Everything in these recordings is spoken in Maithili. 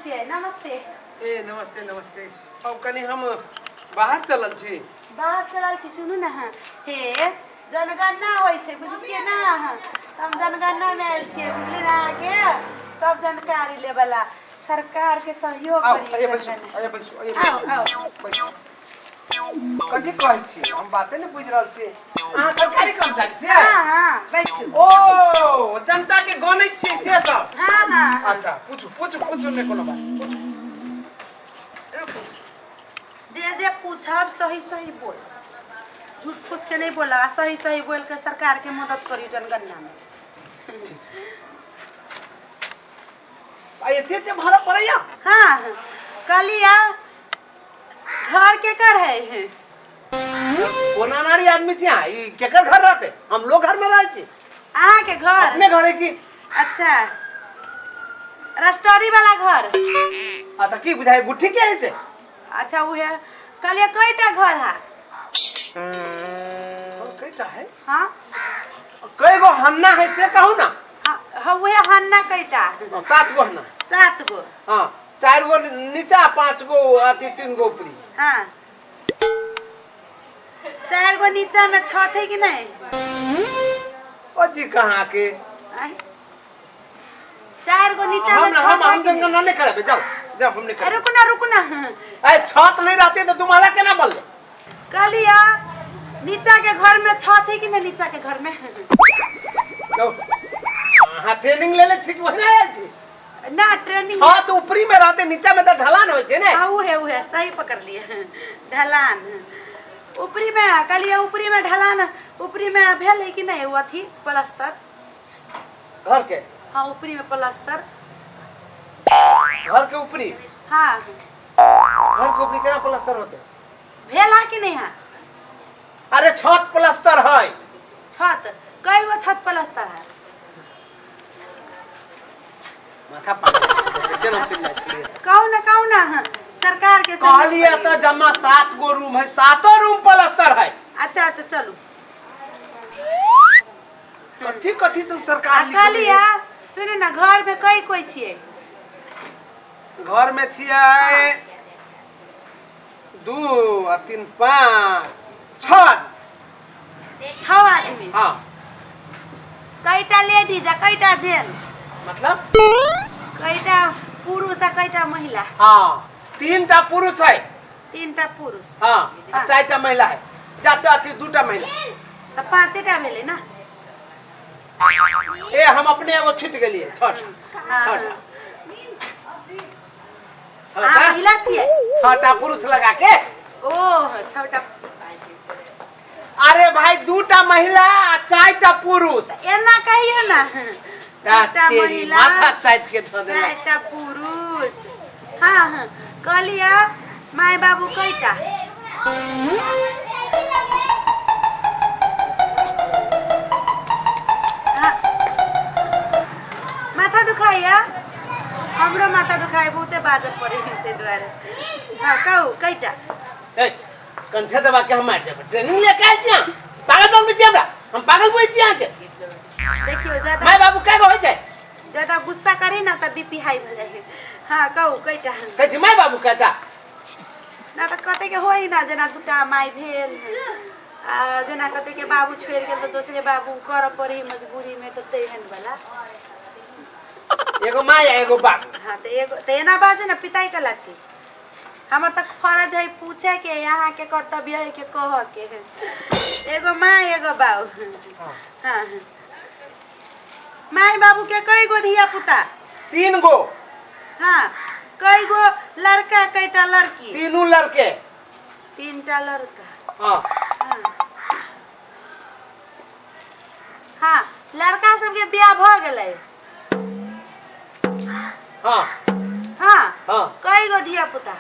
छियै। नमस्ते। ए नमस्ते नमस्ते। अब कनी हम बाहर चलल छी। बाहर चलल छी। सुनू ने अहाँ, हे जनगणना होइ छै, बुझलियै ने अहाँ? तऽ हम जनगणना मे आयल छियै, बुझलियै ने? अहाँके सब जानकारी लेबला सरकार के सहयोग आउ करी। अये बैसू। जनगणना। अये बैसू, अये। आउ बैसू। आउ। बैसू। कथी कहै छी, हम बाते नहि बुझि रहल छी। अहाँ सरकारी कर्मचारी छियै? हाँ हाँ, बैठू। ओ जनता के गनै छियै से सब? हाँ हाँ। अच्छा, पूछू पूछू पूछू, नहि कोनो बात, पूछू। रुकू, जे जे पूछब सही सही बोल, झूठ फूस के नहीं बोलब, आ सही सही बोल के सरकार के मदद करियो जनगणना में। आ एते एते भाड़ा पड़ैया? हाँ, कहलिया घर के कर है? कोना नारी आदमी छी अहाँ, ई केकर घर रहते? हम लोग घर में रहै छी। अहाँ के घर? अपने घर है की। अच्छा, रस्टोरी वाला घर? आ तऽ की बुझाइ, गुट्ठी के है से? अच्छा, उहे कहलिए, कईटा घर है? और कईटा है? हाँ। कई गो हन्ना है से कहू ना। हाँ हाँ, उहे हन्ना कईटा? हाँ, सात गो हन्ना। सात गो? हाँ, चार गो नीचा, पांच गो अथी, तीन गो ऊपरी। हाँ, चार गो नीचा में छत है कि नहीं? ओ जी कहाँ के? आय। चार गो नीचा में हम छत हम है हम कि नहीं? जनगणना नहीं कराबे, जाओ जाओ, हम नहीं अरे कराबे। रुकू ना, रुकू ना। ए छत नहीं रहते तो तुम्हारा केना बनले? कहलिया नीचा के घर में छत है कि नहीं, नीचा के घर में? जाओ, अहाँ ट्रेनिंग ले ले छी कि ओहिना आयल छी? ना, ट्रेनिंग। छत ऊपरी में रहते, नीचा में तो ढलान होइ छै ने। हाँ, उहे उहे, सही पकड़ लिए, ढलान ऊपरी में। कहलिए ऊपरी में ढलान, ऊपरी में भेल है कि नहीं वो अथी प्लास्टर? घर के? हाँ, ऊपरी में प्लास्टर। घर के ऊपरी? हाँ। घर के ऊपरी केना प्लास्टर होते? भेल है कि नहीं है? अरे छत प्लास्टर है। छत, कई गो छत प्लास्टर है? माथा पागल केना चलि जाइ छलियै? कहू ना, कहू ना, सरकार के सहयोग कहलिए करियौ। तऽ जमा सात गो रूम है, सातो रूम प्लास्टर है। अच्छा, तो चलू। कथी कथी सब आ सरकार लिखल कहलिए सुनू ना, घर में कई कोई छियै? घर में छियै दू आ तीन पाँच छह आदमी। छह आदमी? हाँ। कईटा लेडीज आ कईटा जेंट्स? मतलब? कईटा पुरुष आ कईटा महिला? हाँ, तीन टा पुरुष है। तीनटा पुरुष? हाँ, आ चारिटा महिला है, जाते अथी दूटा महिला। तऽ पाँचेटा भेलै ने। ए हम अपने एगो छूट गेलिए, छठ। हाँ। छठा। अहाँ छठा। महिला छियै? छठा पुरुष लगा के। ओह, छटा। अरे भाई, दूटा महिला आ चारिटा पुरुष। एना कहियो ना। ता दूटा तेरी महिला, माथा चाटि के धऽ देलक। चारिटा पुरुष। हाँ हाँ, कहलियै माय बाबू कईटा? हाँ। माथा दुखाइया? हमरो माथा दुखाइ, बहुते बाजऽ पड़ै है ताहि दुआरे। हाँ, कहू कईटा? ए, कंठे दबा के हम मारि देब। ट्रेनिंग लेके आयल छी अहाँ? पागल बनबै छी हमरा? हम पागल बुझै छी अहाँके? देखियौ ज्यादा माय बाबू कए गो होइ छै? ज्यादा गुस्सा करी ना तऽ बीपी हाई भऽ जाइ है। हाँ, कहू कईटा? कहै छी माय बाबू कएटा। ना तऽ कतेके होइ ना, जेना दूटा माय भेल आ जेना कतेके बाबू छोड़ि गेल तऽ दोसरे बाबू करऽ पड़े मजबूरीमे, तऽ तेहन वाला। एगो माय आ एगो बाबू। हाँ, तऽ एगो तऽ एना बाजू ने, पिताई कला छी। हमर तऽ फरज है पूछे के, अहाँके कर्तव्य है के कहऽ के। एगो माय, एगो बाबू। हाँ। हाँ, माय बाबू के कई गो धिया पुता? तीन गो। हाँ, कई गो लड़का, कईटा लड़की? तीनू लड़के। तीनटा लड़का? हाँ। हाँ हाँ, लड़का सबके बियाह भऽ गेलै? हाँ। हाँ? हाँ। कई गो धिया पुता?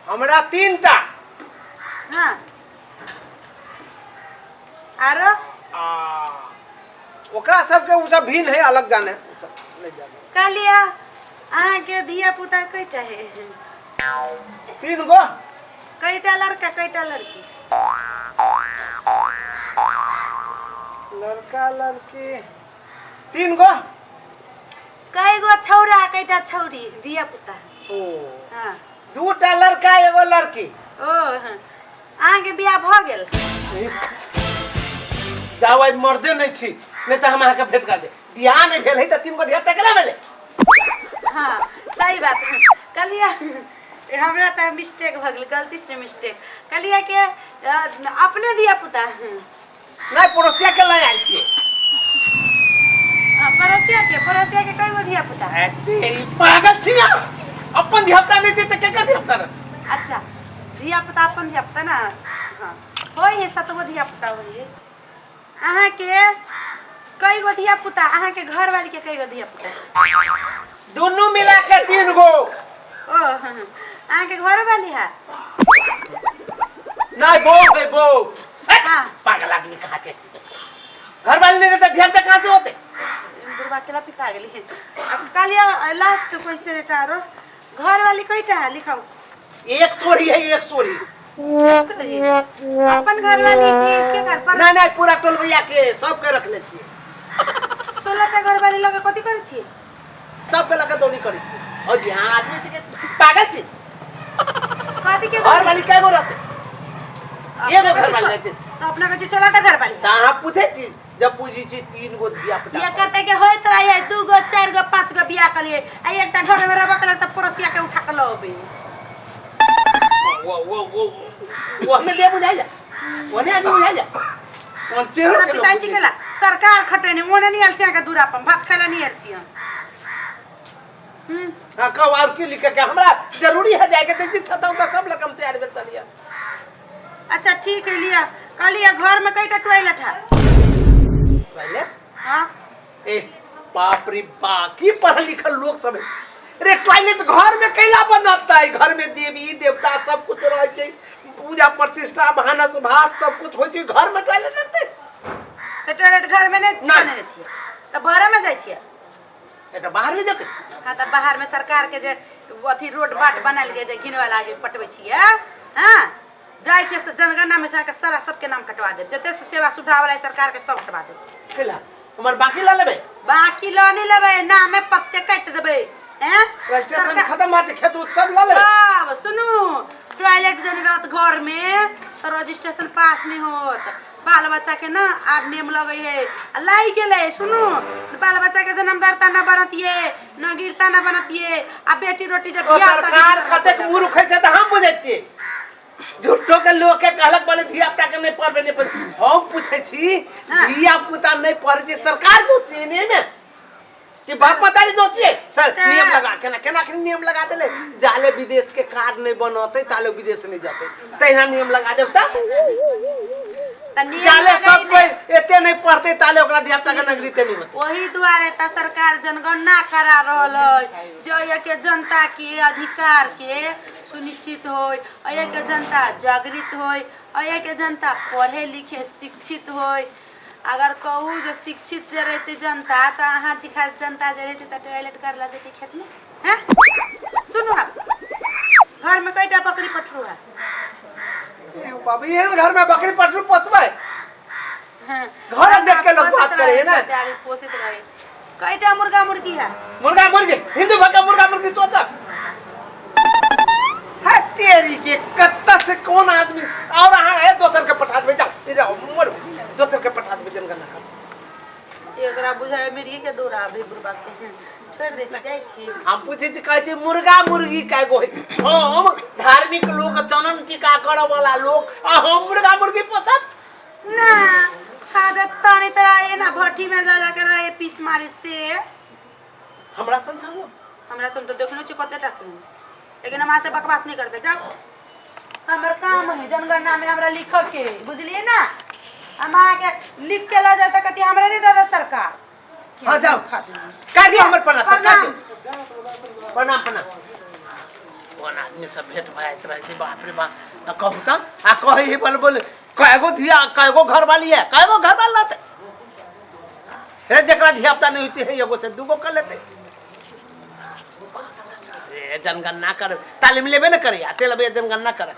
हमरा तीन टा। हाँ, आरो? आ ओकरा सबके उ सब भिन्न है, अलग जाने, उ सब नहीं जाने। कहलिया अहाँके धिया पुता कईटा है? तीन गो। कईटा लड़का, कईटा लड़की? लड़का लड़की तीन गो। कई गो छौड़ा कईटा छौरी धिया पुता? ओ। हाँ। दूटा लड़का, एगो लड़की। ओ हाँ, अहाँके बियाह भऽ गेल? जाओ, आइ मर्दे नहि छी, नहि तऽ हम अहाँके भेंट कर दे। बियाह नहि भेल है तऽ तीन गो धिया पुता केना भेलै? हाँ, सही बात है। कहलियै, हमरा तऽ मिस्टेक भऽ गेल, गलती से मिस्टेक। कहलियै के अपने धिया पुता? नहि, पड़ोसिया के लए आयल छियै। पड़ोसिया के? पड़ोसिया के कई गो धिया पुता? ए, तेरी, पागल छी अहाँ? अपन धिया पुता नहि छै तऽ केकर धिया पुता रहत? अच्छा, धिया पुता, अपन धिया पुता ना। हाँ, होइ है, सतगो धिया पुता होइ है। अहाँके कई गो धिया पुता? अहाँके घरवाली के कई गो धिया पुता? दुनू मिला के तीन गो। ओ हाँ, अहाँके घरवाली है? नहीं, बो है बो। हाँ। पागल आदमी, कहाँ के घर वाले नहीं रहते, ध्यान कहाँ से होते? बुढ़वा केला पिता गेली। अब कहलियै, लास्ट क्वेश्चन एकटा आरो। घरवाली कईटा है, लिखाउ। एक सोरी है, एक सोरी। अपन घरवाली के कर पर? नहीं नहीं, पूरा टोलबैया के सबके रखले छियै। 16 टा घरवाली लगे कथी करै छियै? सबके लगे दौड़ी करै छियै। और जी हाँ, आदमी छी के पागल छी? कथी के? घर वाली कै गो रहते? एगो घर वाली रहते। तो अपना कहै छी 16 टा घरवाली। तऽ अहाँ पूछै छी जब पूछै छी तीन गो धिया पुता। बिया करते के होइत रहे, दू गो, चारि गो, पाँच गो बिया कलिए आ एकटा घर में रहबो कलक तऽ पड़ोसिया के उठा के लऽ अबै। वो वो वो वो हमें ले बुझाइ जा, ओने आदमी बुझाइ जा, कोन चेहरो तोरा के लोग। पिताजी केला सरकार खटेने ओने नहीं आयल छी अहाँके दूरा पर भात खाय ला नहीं आयल छी हम। हाँ, कहू, और की लिखे के? हमरा जरूरी है जाएके, देखी छता उता सब लकम तैयार भेल चलिए। अच्छा, ठीक है, लिया। कहलिए, घर में कईटा टॉयलेट है? पहले हाँ। ए बाप रे बा, की पढ़ल लिखल लोग सब है रे। टॉयलेट घर में कैला बनता? घर में देवी देवता सब कुछ रहे छै, पूजा प्रतिष्ठा, भानस भात सब कुछ होइ छै, घर में टॉयलेट रहतै? तऽ टॉयलेट घर में नहीं नहीं। बनेने छियै तऽ भरे में जाइ छियै? ए तऽ बाहर में जेतै। हाँ, तऽ बाहर में सरकार के जे अथी रोड बाट बनायल गेल जे घिनवा लागे पटबै छियै। हाँ, जाइ छियै तऽ जनगणना में से सारा सबके नाम कटवा देब। जते से सेवा सुविधा वाला है सरकार के, सब कटवा देब। कैला, हमर बाकी लऽ लेबै? बाकी लऽ नहीं लेबै, नामे पत्ते काटि देबै हैं। रजिस्ट्रेशन सरकार खत्म होते, खेत उत सब लऽ लेबै। सब। सुनू, टॉयलेट जन रहत घर में तो रजिस्ट्रेशन पास नहीं होत बाल बच्चा के ना। आब नियम लगे है आ लागि गेलै। सुनू, बाल बच्चा के जन्मदाता न बनतिए, न गिरता न बनतिए आ बेटी रोटी जब ओ बियाह शादी सरकार कतेक मूर्ख है से तऽ हम बुझै छियै। झूठो के लोग के कहलक, बोले धिया पुता के नहीं पढ़बे, नहीं पढ़बे। हम पूछै छी, धिया पुता नहीं पढ़ै छै, सरकार दोषी है नहीं में कि बाप मतारी दोषी है? सर, नियम लगा केना केना के नियम लगा देले, जाले विदेश के कार्ड नहीं बनते ताले विदेश नहीं जाते, तहिना नियम लगा देब तऽ तऽ नियम जाले लगैने सब कोई एते नहीं पढ़ते ताले ओकरा धिया पुता के नगरीते नहीं होते। ओही दुआरे तऽ सरकार जनगणना करा रहल है जे एहि के जनता के अधिकार के सुनिश्चित होय, एहि के जनता जागृत होय, एहि के जनता पढ़े लिखे शिक्षित होय। अगर कहू जे शिक्षित जे रहते जनता तऽ अहाँ जिखा जनता जे रहते तऽ टॉयलेट करला जेते खेत में हैं। सुनू, आब घर में कईटा बकरी पठरू है? ए बाबू, एहन घर में बकरी पटरू पोसबै? हाँ। घर देख के लोग पोसैत बात करे है ना। रहे, पोसैत रहे। कईटा मुर्गा मुर्गी है? मुर्गा मुर्गी? हिंदू भक्का मुर्गा मुर्गी सोचा है तेरी के, कत्ता से कौन आदमी और अहाँ है, दोसर के पठा देबै। जाओ, ई जाओ, मरू, दोसर के पठा देबै जनगणना कर। एकरा बुझाय मेरी के डोरा अभी बुढ़बा के छोड़ दे छी, जाइ छी। हम पूछे छी, कहै छी मुर्गा मुर्गी काय गो है? हम धार्मिक लोग, जनन टीका करऽ वाला लोग आ हम मुर्गा मुर्गी पोसब? ना खादत तनी तोरा एना भट्ठी में जा जा के रहे पीस मारे से। हमरा सन लोग। हमरा सुन तो देखनो छी कते टाके, लेकिन हम से बकवास नहीं करबे। जाओ, हमर काम है जनगणना में हमरा लिख के, बुझलिए ना? हम अहाँके लिख के लऽ जाए तऽ कथी हमरा नहीं दे सरकार? हाँ, जाओ। खा दूंगी। काट दियौ हमर प्रणाम सर, काट प्रणाम। दियौ। प्रणाम, प्रणाम। कोन आदमी सब भेंट भए रहै छै, बाप रे बाप। आ कहू तऽ, आ कहै है बोल बोल, कएगो धिया, कएगो घर वाली है, कएगो घर वाला रहतै हे? जकरा धिया पुता नहीं होइ छै, हे एगो से दूगो कर लेतै। ए जनगणना कर तालीम लेबे ने करैया, चल अबैया जनगणना करे।